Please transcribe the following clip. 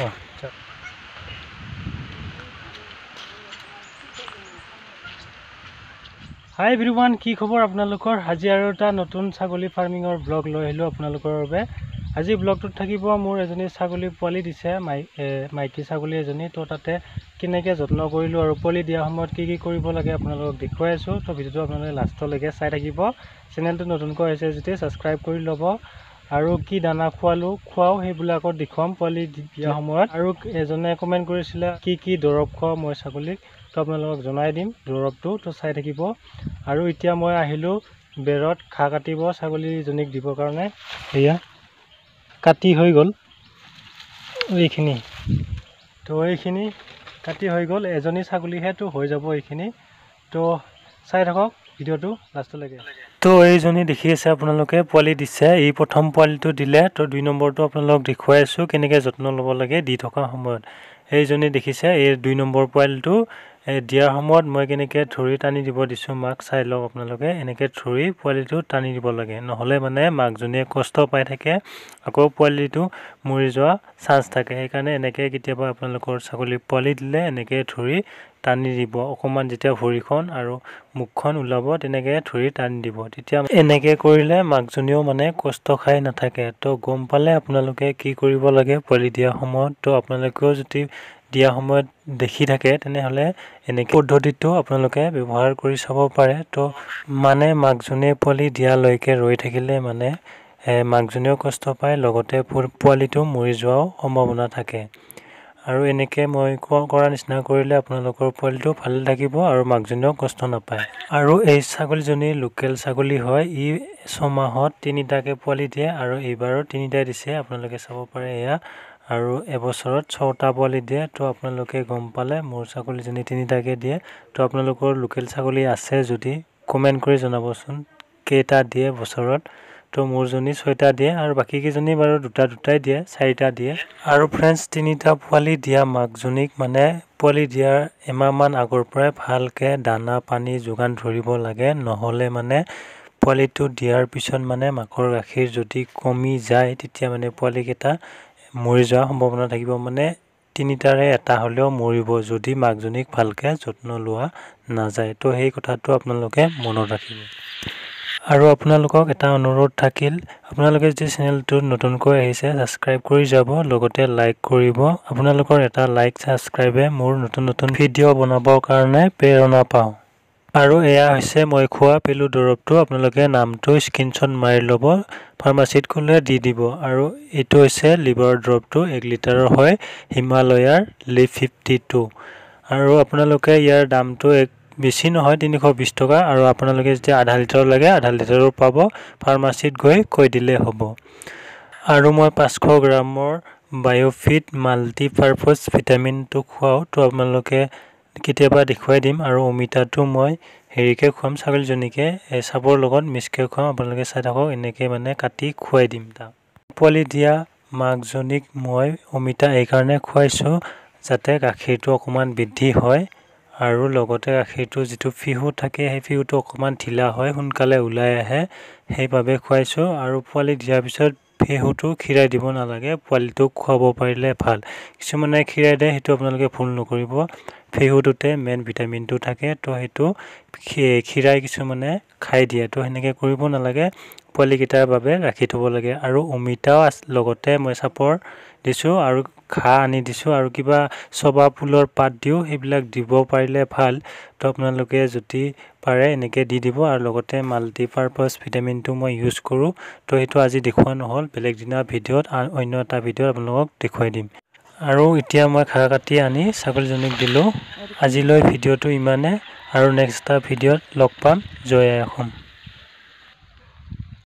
অঁ। হাই এভৰিৱান, কি খবৰ আপোনালোকৰ? আজি আৰু এটা নতুন ছাগলী ফাৰ্মিঙৰ ব্লগ লৈ আহিলোঁ আপোনালোকৰ বাবে। আজি ব্লগটোত থাকিব মোৰ এজনী ছাগলী পোৱালি দিছে, মাইকী ছাগলী এজনী। তো তাতে কেনেকৈ যত্ন কৰিলোঁ আৰু পোৱালি দিয়াৰ সময়ত কি কি কৰিব লাগে আপোনালোকক দেখুৱাই আছোঁ। তো ভিডিঅ'টো আপোনালোকে লাষ্টলৈকে চাই থাকিব। চেনেলটো নতুনকৈ আহিছে যদি ছাবস্ক্ৰাইব কৰি ল'ব। আৰু কি দানা খোৱালোঁ খুৱাওঁ সেইবিলাকত দেখুৱাম পোৱালি দিয়া সময়ত। আৰু এজনে কমেণ্ট কৰিছিলে কি কি দৰৱ খুৱাওঁ মই ছাগলীক, তো আপোনালোকক জনাই দিম দৰৱটো, তো চাই থাকিব। আৰু এতিয়া মই আহিলোঁ বেৰত ঘাঁহ কাটিব ছাগলীজনীক দিবৰ কাৰণে। এয়া কাটি হৈ গ'ল এইখিনি, তো এইখিনি কাটি হৈ গ'ল। এজনী ছাগলীহেতো হৈ যাব এইখিনি। তো চাই থাকক ভিডিঅ'টো লাষ্টলৈকে। তো এইজনী দেখি আছে আপোনালোকে পোৱালি দিছে, এই প্ৰথম পোৱালিটো দিলে। তো 2 নম্বৰটো আপোনালোকক দেখুৱাই আছোঁ কেনেকৈ যত্ন ল'ব লাগে দি থকা সময়ত। এইজনী দেখিছে, এই 2 নম্বৰ পোৱালিটো দিয়াৰ সময়ত মই কেনেকৈ ধৰি টানি দিব দিছোঁ মাক, চাই লওক আপোনালোকে। এনেকৈ ধৰি পোৱালিটো টানি দিব লাগে, নহ'লে মানে মাকজনীয়ে কষ্ট পাই থাকে, আকৌ পোৱালিটো মৰি যোৱা চান্স থাকে। সেইকাৰণে এনেকৈ কেতিয়াবা আপোনালোকৰ ছাগলী পোৱালি দিলে এনেকৈ ধৰি টানি দিব, অকণমান যেতিয়া ভৰিখন আৰু মুখখন ওলাব তেনেকৈ ধৰি টানি দিব। তেতিয়া এনেকৈ কৰিলে মাকজনীয়েও মানে কষ্ট খাই নাথাকে। তো গম পালে আপোনালোকে কি কৰিব লাগে পোৱালি দিয়াৰ সময়ত। তো আপোনালোকেও যদি দিয়া সময়ত দেখি থাকে তেনেহ'লে এনেকৈ পদ্ধতিটো আপোনালোকে ব্যৱহাৰ কৰি চাব পাৰে। তো মানে মাকজনীয়ে পোৱালি দিয়ালৈকে ৰৈ থাকিলে মানে মাকজনীয়েও কষ্ট পায়, লগতে পোৱালিটো মৰি যোৱাও সম্ভাৱনা থাকে। আৰু এনেকৈ মই কৰা নিচিনা কৰিলে আপোনালোকৰ পোৱালিটো ভালে থাকিব আৰু মাকজনীয়েও কষ্ট নাপায়। আৰু এই ছাগলীজনী লোকেল ছাগলী হয়, ই ছমাহত 3টাকৈ পোৱালি দিয়ে আৰু এইবাৰো 3টাই দিছে, আপোনালোকে চাব পাৰে এয়া। আৰু এবছৰত 6টা পোৱালি দিয়ে। তো আপোনালোকে গম পালে মোৰ ছাগলীজনী 3টাকৈ দিয়ে। তো আপোনালোকৰ লোকেল ছাগলী আছে যদি কমেণ্ট কৰি জনাবচোন কেইটা দিয়ে বছৰত। তো মোৰজনী 6টা দিয়ে আৰু বাকীকেইজনী বাৰু দুটা দুটাই দিয়ে, 4টা দিয়ে। আৰু ফ্ৰেণ্ডছ, 3টা পোৱালি দিয়া মাকজনীক মানে পোৱালি দিয়াৰ এমাহমান আগৰ পৰাই ভালকৈ দানা পানী যোগান ধৰিব লাগে, নহ'লে মানে পোৱালিটো দিয়াৰ পিছত মানে মাকৰ গাখীৰ যদি কমি যায় তেতিয়া মানে পোৱালিকেইটা মৰি যোৱাৰ সম্ভাৱনা থাকিব। মানে 3টাৰে এটা হ'লেও মৰিব যদি মাকজনীক ভালকৈ যত্ন লোৱা নাযায়। তো সেই কথাটো আপোনালোকে মনত ৰাখিব। আৰু আপোনালোকক এটা অনুৰোধ থাকিল, আপোনালোকে যদি চেনেলটোত নতুনকৈ আহিছে ছাবস্ক্ৰাইব কৰি যাব, লগতে লাইক কৰিব। আপোনালোকৰ এটা লাইক ছাবস্ক্ৰাইবে মোৰ নতুন নতুন ভিডিঅ' বনাবৰ কাৰণে প্ৰেৰণা পাওঁ। আৰু এয়া হৈছে মই খোৱা পেলু দৰৱটো, আপোনালোকে নামটো স্ক্ৰীনশ্বট মাৰি ল'ব, ফাৰ্মাচীত গ'লে দি দিব। আৰু এইটো হৈছে লিভাৰৰ দৰৱটো, 1 লিটাৰৰ হয়, হিমালয়াৰ লিভ 52। আৰু আপোনালোকে ইয়াৰ দামটো বেছি নহয়, 320 টকা। আৰু আপোনালোকে যেতিয়া আধা লিটাৰ লাগে আধা লিটাৰো পাব, ফাৰ্মাচীত গৈ কৈ দিলেই হ'ব। আৰু মই 500 গ্ৰামৰ বায়'ফিট মাল্টিপাৰ্পজ ভিটামিনটো খুৱাওঁ, তো আপোনালোকে কেতিয়াবা দেখুৱাই দিম। আৰু অমিতাটো মই হেৰিকৈ খুৱাম, ছাগলীজনীকে চাপৰ লগত মিক্সকৈ খুৱাম, আপোনালোকে চাই থাকক। এনেকৈ মানে কাটি খুৱাই দিম তাক। পোৱালি দিয়া মাকজনীক মই অমিতা এইকাৰণে খুৱাইছোঁ যাতে গাখীৰটো অকণমান বৃদ্ধি হয় আৰু লগতে গাখীৰটো যিটো ফিহু থাকে সেই ফিহুটো অকণমান ঢিলা হয়, সোনকালে ওলাই আহে, সেইবাবে খুৱাইছোঁ। আৰু পোৱালি দিয়াৰ পিছত ফেহুটো খীৰাই দিব নালাগে, পোৱালিটোক খুৱাব পাৰিলে ভাল। কিছুমানে খীৰাই দিয়ে, সেইটো আপোনালোকে ভুল নকৰিব। ফেহুটোতে মেইন ভিটামিনটো থাকে, তো সেইটো খীৰাই কিছুমানে খাই দিয়ে, তো সেনেকৈ কৰিব নালাগে, পোৱালিকেইটাৰ বাবে ৰাখি থ'ব লাগে। আৰু অমিতাও লগতে মই চাপৰ দিছোঁ আৰু ঘাঁহ আনি দিছোঁ আৰু কিবা চবা ফুলৰ পাত দিওঁ, সেইবিলাক দিব পাৰিলে ভাল। তো আপোনালোকে যদি পাৰে এনেকৈ দি দিব। আৰু লগতে মাল্টিপাৰ্পাছ ভিটামিনটো মই ইউজ কৰোঁ, তো সেইটো আজি দেখুওৱা নহ'ল, বেলেগ দিনা ভিডিঅ'ত অন্য এটা ভিডিঅ'ত আপোনালোকক দেখুৱাই দিম। আৰু এতিয়া মই ঘাঁহ কাটি আনি ছাগলীজনীক দিলোঁ। আজিলৈ ভিডিঅ'টো ইমানে, আৰু নেক্সট এটা ভিডিঅ'ত লগ পাম। জয় আই অসম।